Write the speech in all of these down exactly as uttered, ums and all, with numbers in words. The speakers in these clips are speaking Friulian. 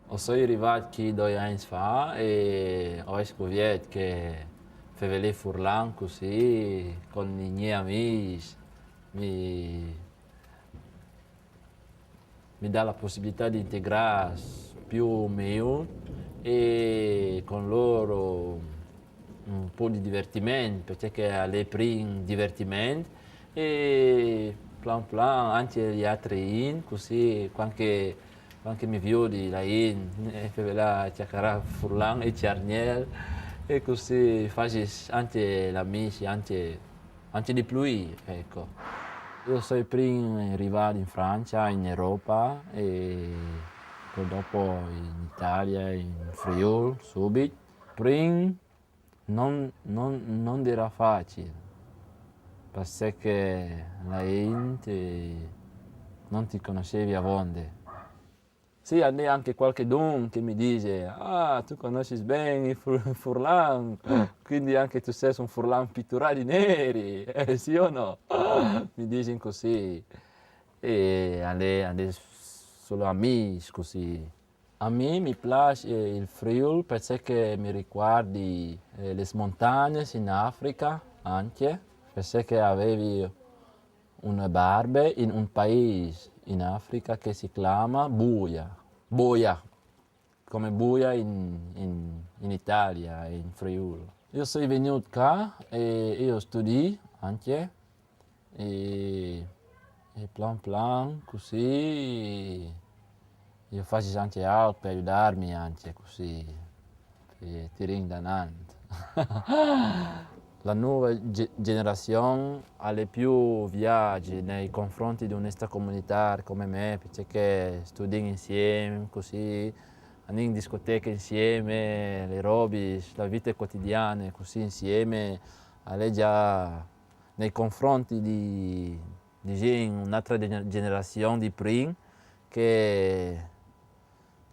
O soi rivât chi doi agns fa e o ai scuviert che fevelâ furlan cussì cun i gni amîs mi, mi dà la pussibilitât di integrâ più o meno e cun lôr un pôc di divertiment, parcè che al è prin divertiment e plan plan ancje i altris, cussì cuant che, cuant che mi viodi la int, e fevelâ, cjacarâ furlan e cjargnel, e cussì fasis ancje l'amici, ancje, ancje di plui, eco. Jo o soi prin rivât in Francja, in Europa, e po dopo in Italia, in Friûl, subit. Prin no, no, no era facil, parcè che la int no ti cognosseve avonde. Sì, al è ancje cualchidun che mi dîs: "Ah, tu cognossis ben i fur-, furlan, cuindi ancje tu sês un furlan piturât di neri, eh, sì o no?" Mi disin cussì. E al è, al è solo amîs cussì. A mi mi plâs, eh, il Friûl parcè che mi ricuardi, eh, lis montagnis in Africa ancje, parcè che o vevi une barbe in un paîs in Africa che si clama Buia. Buia, come Buia in, in, in Italia, in Friûl. Jo o soi vignût ca e jo o studii ancje, e, e plan plan cussì jo o fasis ancje alc par judâmi ancje cussì, e tirìn indenant. La nove ge-, gjenerazion al è plui viaç nei confronts di un ester comunitâr come me, parcè che o studìn insiemi, cussì, o anìn in discoteche insiemi, lis robis, la vite cotidiane, cussì insiemi, al è za nei confronts di, disìn, une altre gje-, gjenerazion di prin che,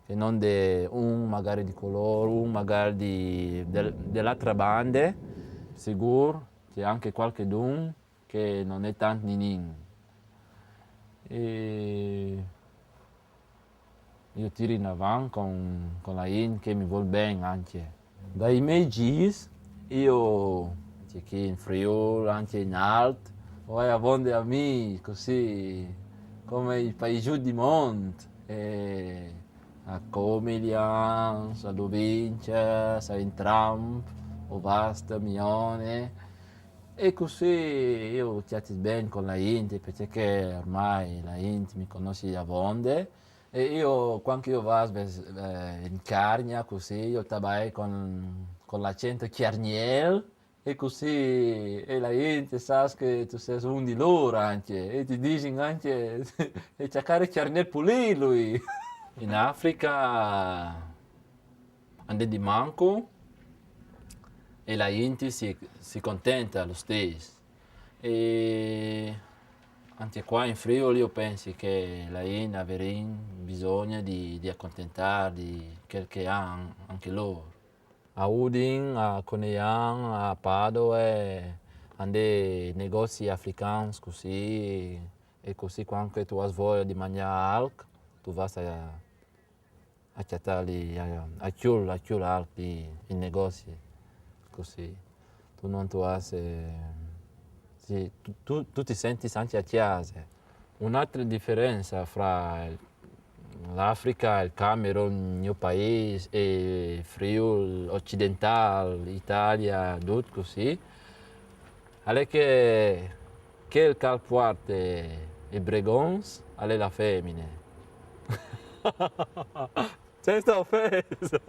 che no di un magari di colôr, un magari di, de, de la altre bande, sigûr che ancje cualchidun che no è tant ninin. E jo o tiri inavant cun, cun la int che mi vûl ben ancje. Dai miei zîs, jo, ancje chi in Friûl, ancje in Alt, o ai avonde amîs, cussì, come i paisuts di mont, e a Comilians, a Lovinces, a Entramp, Ovasta, Mione, e cussì jo o cjati ben cun la int, parcè che ormai la int mi cognossi avonde, e jo, cuant che jo o vas, eh, in Carnia, cussì, jo o tabai cun, cun l'acent cjargnel, e cussì, e la int e sa che tu sês un di lôr ancje, e ti disin ancje, e cjacare cjargnel pulît lui. In Africa, andìn di mancul, e la int si, si contente lo stes. E ancje ca in Friûl jo o pensi che la int a varìn bisugne di, di acontentâ di chel che a àn ancje lôr. A Udin, a Coneglian, a Padoe, a 'nd è negozis africans cussì, e cussì cuant che tu âs voie di mangjâ alc, tu vâs a, a cjatâ li, a, a cjol, a cjol alc di, in negozi, cussì. Tu no tu âs, eh, sì, tu, tu, tu ti sentis ancje a cjase. Une altre diference fra l'Africa, il Camerun, il gno paîs, e Friûl ocidentâl, Italia, dut cussì, al è che chel che al puarte i bregons al è la femine. Cence ofese.